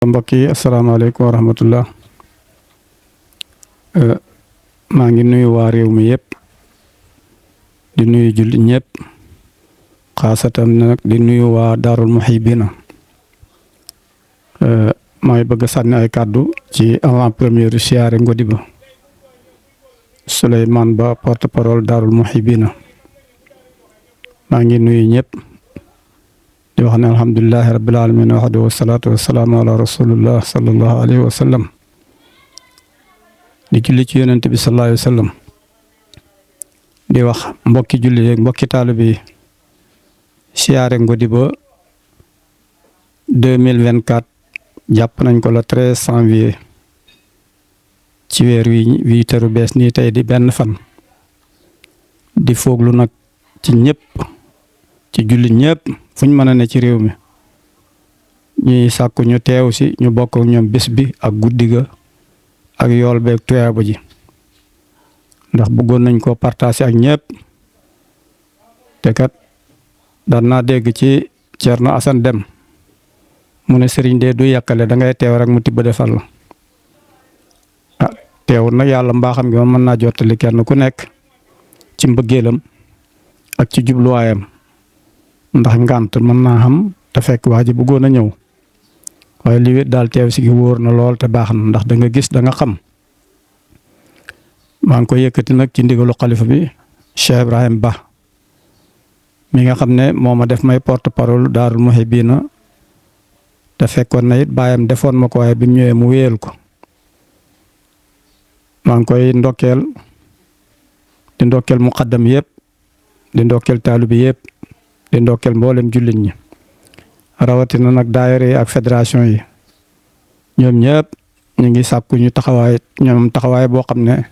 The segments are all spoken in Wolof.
mbokk yi asalaamaaleykum wa rahmatullah. maa ngi nuyu waa réew mi yëpp di nuyu jullit ñëpp xaasatan nag di nuyu waa Daarul Muhibbina. maa ngi bëgg a sànni ay kàddu ci avant première siyaare Ngodiba Souleymane Ba porte parole Daarul Muhibbina. maa ngi nuyu ñëpp di wax ne alhamdulilahi rabbil alamin wahdahu wasalaatu wasalaamu ala rasulillah sallallahu alayhi wa sallam. di julli ci yonent bi sallallahu alayhi wa sallam. di wax mbokki julli yeeg mbokki taalibe yi siyaare Ngodiba 2024 jàpp nañ ko le 13 janvier ci weer wi teru bees nii tey di benn fan. di fooglu nag ci ñëpp ci jullit ñëpp fuñ mën a ne ci réew mi ñuy sàkku ñu teew si ñu bokk ak ñoom bés bi ak guddi ga ak yool beeg tuyaaba ji ndax bëggoon nañ ko partager ak ñëpp. te kat daan naa dégg ci Thierno Assane Deme mu ne sëriñ de du yàkkale da ngay teew rek mu tibb defal la. teewul nag yàlla mbaaxam gi moom mën naa jottali kenn ku nekk ci mbëggeelam ak ci jubluwaayam ndax ngànt mën naa xam te fekk waa ji bëggoon a ñëw waaye li wét daal teew si gi wóor na lool te baax na ndax da nga gis da nga xam. maa ngi koy yëkkati nag ci ndigalu xalifa bi Cheikh Ibrahim Ba mi nga xam ne moo ma def may porte parole Daarul Muhibbina te fekkoon na it baayam defoon ma ko waaye bi mu ñëwee mu wéyal ko. maa ngi koy ndokkeel di ndokkeel muqaddam yëpp di ndokkeel taalibe yëpp di ndokkeel mboolem jullit ñi rawatina nag daayira yi ak fédération yi ñoom ñëpp ñu ngi sàkku ñu taxawaay boo xam ne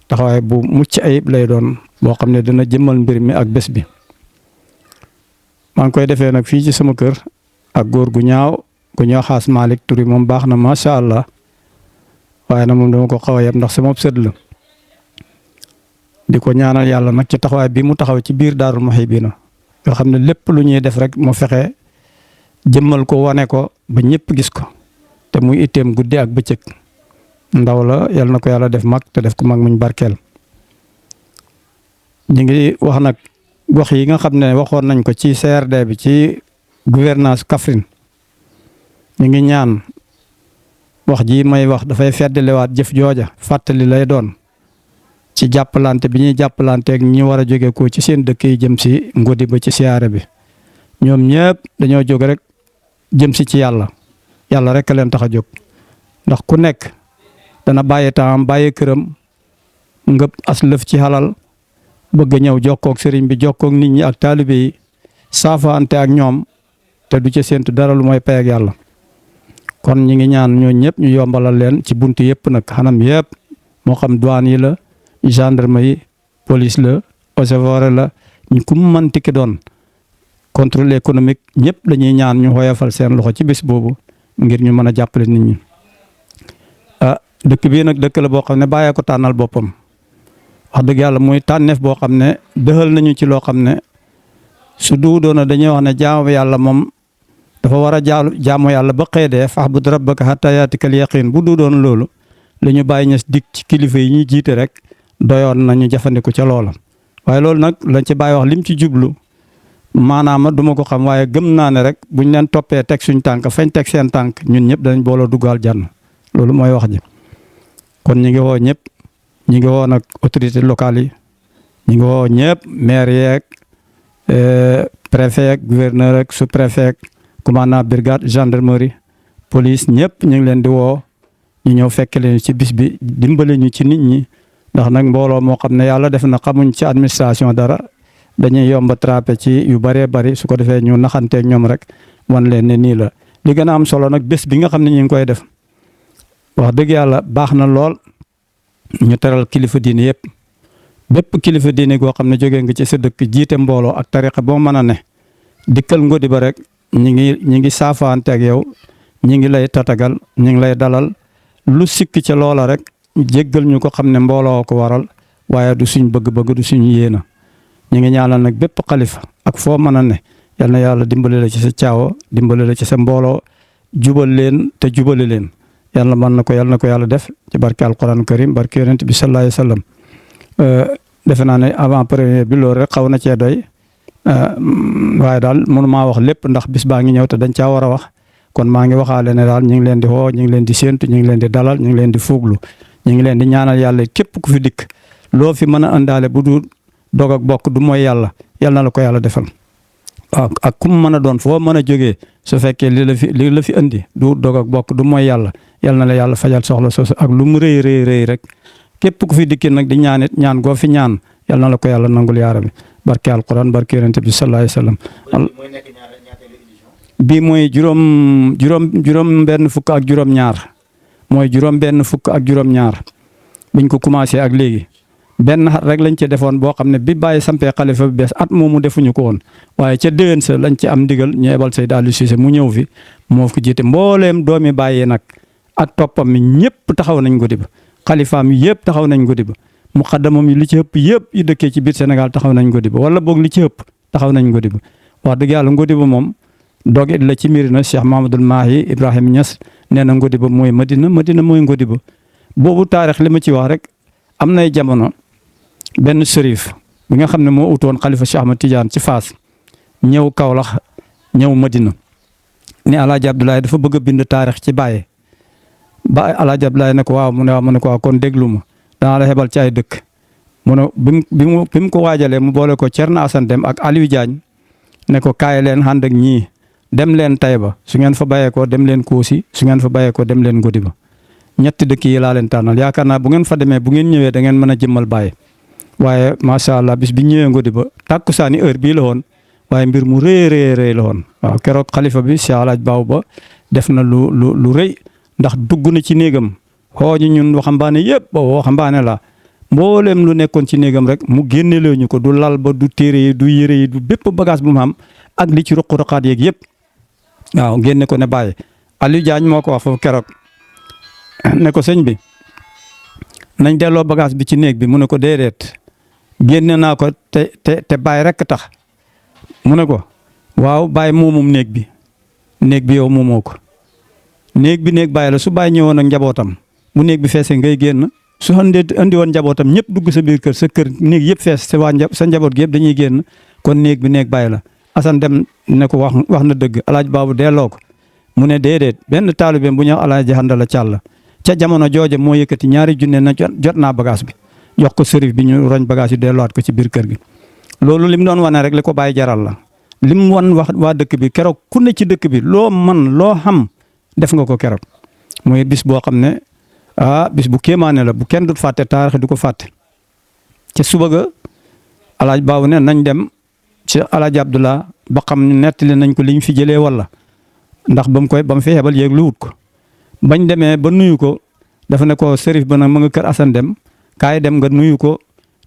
taxawaay bu mucc ayib lay doon boo xam ne dina jëmmal mbir mi ak bés bi. maa ngi koy defee nag fii ci sama kër ak góor gu ñaaw gu ñaaw xaas Malick Touré moom baax na macha allah waaye nag moom dama ko xaw a yeb ndax sama sët la. di ko ñaanal yàlla nag ci taxawaay bi mu taxaw ci biir Daarul Muhibbina nga xam ne lépp lu ñuy def rek mu fexe jëmmal ko wane ko ba ñëpp gis ko te muy itteem guddi ak bëccëg. ndaw la yal na ko yàlla def mag te def ko mag muñ barkeel. ñu ngi wax nag gox yi nga xam ne waxoon nañ ko ci CRD bi ci gouvernance Kaffrine ñu ngi ñaan wax ji may wax dafay feddaliwaat jëf jooja fàttali lay doon ci jàppalante bi ñuy jàppalanteeg ñi war a jóge ko ci seen dëkk yi jëm si Ngodiba ci siyaare bi. ñoom ñëpp dañoo jóg rek jëm si ci yàlla rek a leen tax a jóg ndax ku nekk dana bàyyi temps bàyyi këram ngëb as lëf ci xalal bëgg ñëw jokkoog sëriñ bi jokkoog nit ñi ak taalibe yi saafaante ak ñoom te du ci séentu dara lu mooy pay ak yàlla. kon ñi ngi ñaan ñoo ñëpp ñu yombalal leen ci buntu yëpp nag xanam yëpp moo xam douane yi la gendarmerie police la eaux et forêts la ñu ku mu mënti ki doon contrôle économique ñëpp lañuy ñaan ñu xoyafal seen loxo ci bés boobu ngir ñu mën a jàppale nit ñi. dëkk bii nag dëkk la boo xam ne bàyyee ko tànnal boppam wax dëgg yàlla muy tànneef boo xam ne dëxal nañu ci loo xam ne su duudoona dañuy wax ne jaamu yàlla moom dafa war a jaamu yàlla ba xëy dee fa'bud rabbaka hattaa yaatikal yaqiin bu duudoon loolu li ñu bàyyi ñes dig ci kilifa yi ñuy jiite rek doyoon nañu jafandiku ca loola. waaye loolu nag lañ ci bàyyi wax lim ci jublu maanaam duma ko xam waaye gëm naa ne rek buñ leen toppee teg suñ tànk fañ teg seen tànk ñun ñëpp dañ booloo duggaal jànn loolu mooy wax ji. kon ñi ngi woo ñëpp ñi ngi woo nag autorité locale yi ñi ngi woo ñëpp maire yeeg préfet yeeg gouverneur ak sous préfet commandant brigade gendarmerie police ñëpp ñu ngi leen di woo ñu ñëw fekk leen ci bis bi dimbale ñu ci nit ñi ndax nag mbooloo moo xam ne yàlla def na xamuñ ci administration dara dañuy yomba trappé ci yu bëree bëri su ko defee ñu naxanteeg ñoom rek wan leen ne nii la. li gën a am solo nag bés bi nga xam ne ñu ngi koy def wax dëgg yàlla baax na lool ñu teral kilifa diine yëpp bépp kilifa diine goo xam ne jógee nga ci sa dëkk jiite mbooloo ak tariqa boo mën a ne dikkal Ngodiba rek ñi ngi saafaante ak yow ñi ngi lay tatagal ñi ngi lay dalal lu sikk ca loola rek jéggal ñu ko xam ne mbooloo ko waral waaye du suñ bëgg-bëgg du suñu yéena. ñi ngi ñaanal nag bépp xalifa ak foo mën a ne yal na yàlla dimbale la ci sa caawa dimbale la ci sa mbooloo jubal leen te jubale leen yàlla mën na ko yàlla def ci barke alquran karim barke yonent bi sallallahu alayhi wa sallam defe naa ne avant premier bi loolu rek xaw na cee doy waaye daal mënu maa wax lépp ndax bis baa ngi ñëw te dañ caa war a wax kon maa ngi waxaale ne daal ñu ngi leen di woo ñu ngi leen di séentu ñu ngi leen di dalal ñu ngi leen di fuuglu ñu ngi leen di ñaanal yàlla képp ku fi dikk loo fi mën a àndaale bu du dog ak bokk du mooy yàlla yal na la ko yàlla defal waaw ak kum mën a doon foo mën a jógee su fekkee li la fi indi du dog ak bokk du mooy yàlla yal na la yàlla fajal soxla soosu ak lu mu rëy rek képp ku fi dikki nag di ñaan it ñaan goo fi ñaan yal na la ko yàlla nangul yaara bi barke alquran barke yonent bi sallallahu alayhi wasallam bii mooy juróom benn fukk ak juróom ñaar mooy juróom benn fukk ak juróom ñaar biñ ko commencé ak léegi benn xat rek lañ ci defoon boo xam ne bi bàyyi sampee xalifa bi bees at moomu defuñu ko woon waaye ca déwén sa lañ ci am ndigal ñu ebal Seydi Aliou Cissé mu ñëw fi moo ko jiite mbooleem doomi bàyyi nag ak toppam mi ñëpp taxaw nañ guddi ba xalifaam yi yëpp taxaw nañ guddi ba muqaddamam yi li ci ëpp yëpp yu dëkkee ci biir Sénégal taxaw nañ guddi ba wala boog li ci ëpp taxaw nañ guddi ba wax dëgg yàlla guddi ba moom dogit la ci mbir na Cheikh Mahamadul Mahi Ibrahima Niass nee na ngodi ba mooy Madina mooy ngodi ba boobu taarix li ma ci wax rek am nay jamono benn sërif bi nga xam ne moo utoon xalifa Cheikh Ahmad Tidiane ci Faas ñëw Kaolack ñëw Madina ne Alaaji Abdoulaye dafa bëgg a bind taarix ci Baye ba Alaaji Abdoulaye ne ko waaw mu ne ko waaw kon déglu ma danaa la xebal ci ay dëkk mu ne bi mu ko waajalee mu boole ko Thierno Assane Deme ak Aliou Diagne ne ko kaay leen ànd ak ñii dem leen Taïba su ngeen fa bàyyee ko dem leen Koosi su ngeen fa bàyyee ko dem leen Ngodiba ñetti dëkk yi laa leen tànnal yaakaar naa bu ngeen fa demee bu ngeen ñëwee da ngeen mën a jëmmal Baye waaye macha allah bis bi ñëwee Ngodiba tàkkusaani heure bii la woon waaye mbir mu rëy la woon waaw keroog xalifa bi Cheikh Alaaj Baaw ba def na lu rëy ndax dugg na ci néegam xooñu ñun waxambaane yëpp boobu waxambaane la mbooleem lu nekkoon ci néegam rek mu génneloo ñu ko du lal ba du téere yi du yére yi du bépp bagage bu mu am ak li ci ruq-ruqaat yeeg yëpp waaw génne ko ne Baye Aliou Diagne moo ko wax foofu keroog ne ko sëñ bi nañ delloo bagage bi ci néeg bi mu ne ko déedéet génne naa ko te Baye rek tax mu ne ko waaw Baye moomum néeg bi yow moomoo ko néeg bi néeg Baye la su Baye ñëwoon ak njabootam bu néeg bi feesee ngay génn su andi woon njabootam ñëpp dugg sa biir kër sa kër néeg yëpp fees sa njaboot gi yëpp dañuy génn kon néeg bi néeg Baye la Assane Deme ne ko wax na dëgg Alaaji Baabu delloo ko mu ne déedéet benn taalibeem bu ñëw Alaaji Handala Càll ca jamono jooje moo yëkkati ñaari junne na jot naa bagage bi jox ko sërif bi ñu roñ bagage yi delluwaat ko ci biir kër gi loolu li mu doon wane rek li ko Baye jaral la li mu wan wax waa dëkk bi keroog ku ne ci dëkk bi loo man loo xam def nga ko keroog muy bis boo xam ne bis bu kéemaane la bu kenn dut fàtte taarix du ko fàtte ca suba ga Alaaji Baabu ne nañ dem ci Alaaji Abdoulaye ba xam nettali nañ ko liñ fi jëlee wala ndax ba mu fi xebal yéeg lu wut ko bañ demee ba nuyu ko dafa ne ko sërif ba nag ma nga kër Assane Deme kaay dem nga nuyu ko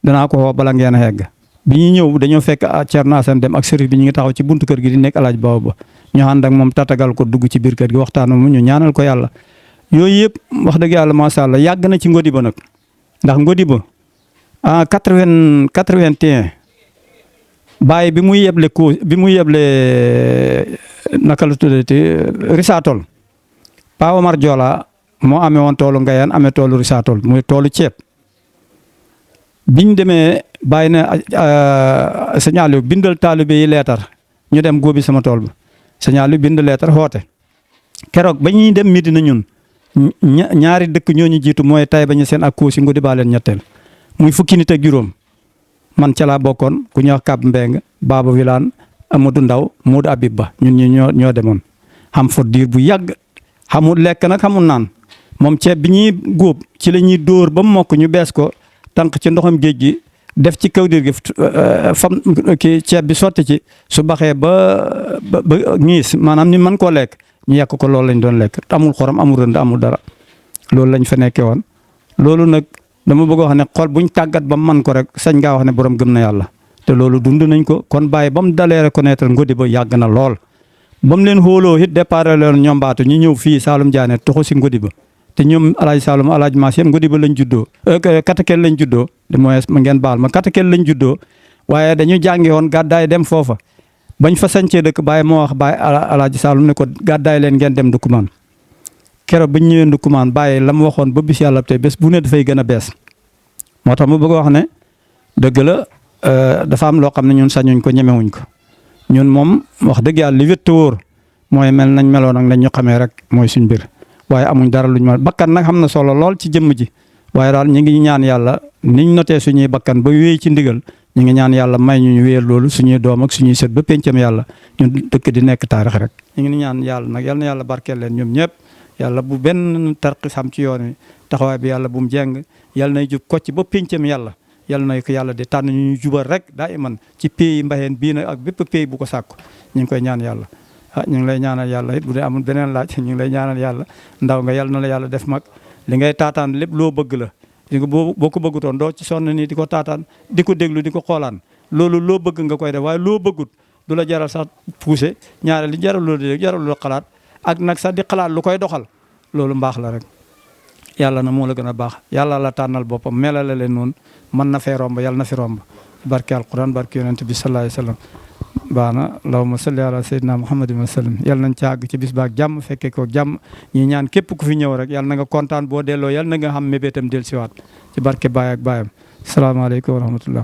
danaa ko woo bala ngeen a xegg bi ñuy ñëw dañoo fekk Thierno Assane Deme ak sërif bi ñu ngi taxaw ci buntu kër gi di nekk Alaaji Baabu ba ñu ànd ak moom tatagal ko dugg ci biir kër gi waxtaan mu ñu ñaanal ko yàlla yooyu yëpp wax dëgg yàlla macha allah yàgg na ci Ngodiba nag ndax Ngodiba en 81 Baye bi muy yeble naka la tuddati Risatol Pa Omar Joola moo amee woon toolu Ngayaan amee toolu Risatol muy toolu ceeb biñ demee Baye ne sëñ Aliou bindal taalibe yi leetar ñu dem góobi sama tool ba sëñ Aliou bind leetar xoote keroog ba ñuy dem Medina ñun ñaari dëkk ñooñu jiitu mooy Taïba Niassène ak Koosi Ngodiba leen ñetteel muy fukki nit ak juróom man ca laa bokkoon ku ñuy wax Kab Mbeng Baba Wilane Amadou Ndaw Modou Habib Ba ñun ñi ñoo demoon xam fa diir bu yàgg xamul lekk nag xamul naan moom ceeb bi ñuy góob ci la ñuy dóor ba mu mokk ñu bees ko tànk ci ndoxam géej gi def ci kaw diir gi fam ki ceeb bi sotti ci su baxee ba ñiis maanaam ni mën koo lekk ñu yàq ko loolu lañ doon lekk amul xorom amul rënd amul dara loolu lañ fa nekkee woon loolu nag dama bëgg wax ne xol buñ tàggat ba man ko rek sañ ngaa wax ne borom gëm na yàlla te loolu dund nañ ko kon Baye ba mu dalee reconnaître Ngodiba yàgg na lool ba mu leen xooloo it départ leen ñoom baatu ñu ñëw fii Saalum Diané toxu si Ngodiba te ñoom Alaaji Saalum Alaaji Maas yëpp Ngodiba lañ juddoo Katakel lañ juddoo de mooy ma ngeen baal ma Katakel lañ juddoo waaye dañu jàngi woon gàddaay dem foofa bañ fa sancee dëkk Baye moo wax Baye Alaaji Saalum ne ko gàddaay leen ngeen dem Ndoukoumane keroog bañ ñëwee Ndoukoumane Baye la mu waxoon ba bis yàlla tey bés bu ne dafay gën a bees moo tax mu bëgg a wax ne dëgg la dafa am loo xam ne ñun sañuñ ko ñemewuñ ko ñun moom wax dëgg yàlla li wétt wóor mooy mel nañ meloon ak lañ ñu xamee rek mooy suñ mbir waaye amuñ dara luñ ma bakkan nag xam na solo lool ci jëmm ji waaye daal ñu ngi ñaan yàlla niñ notee suñuy bakkan ba wéy ci ndigal ñu ngi ñaan yàlla may ñu wéyal loolu suñuy doom ak suñuy sët ba pencam yàlla ñun dëkk di nekk taarix rek. ñu ngi ñaan yàlla nag yal na yàlla barkeel leen ñoom ñëpp yàlla bu benn tarqis xam ci yoon wi taxawaay bi yàlla bu mu jeng yàlla nay jub kocc ba pencam yàlla yàlla nay ko yàlla di tànn ñu jubal rek daa iman ci pays mbayeen bii nag ak bépp pays bu ko sàkku ñu ngi koy ñaan yàlla. ñu ngi lay ñaanal yàlla it bu dee amul beneen laaj ñu ngi lay ñaanal yàlla ndaw nga yàlla na la yàlla def mag li ngay taataan lépp loo bëgg la di nga boo ko bëggutoon doo ci sonn nii di ko taataan di ko déglu di ko xoolaan loolu loo bëgg nga koy def waaye loo bëggut du la jaral sax poussé ñaare li jaral loo di jaral loo xalaat ak nag sax di xalaat lu koy doxal loolu mbaax la rek yàlla na moo la gën a baax yàlla la tànnal boppam melale leen noonu mën na fee romb yàlla na fi romb barke alquran barke yonent bi sallallahu alayhi wasallam baana allahumma salli ala sayyidina muhammadin wa sallam yàlla nañ ci àgg ci bis baak jàmm fekkee ko jàmm ñi ñaan képp ku fi ñëw rek yàlla na nga kontaan boo delloo yàlla na nga xam mébétam del siwaat ci barke baay ak baayam salaamaaleykum wa rahmatullah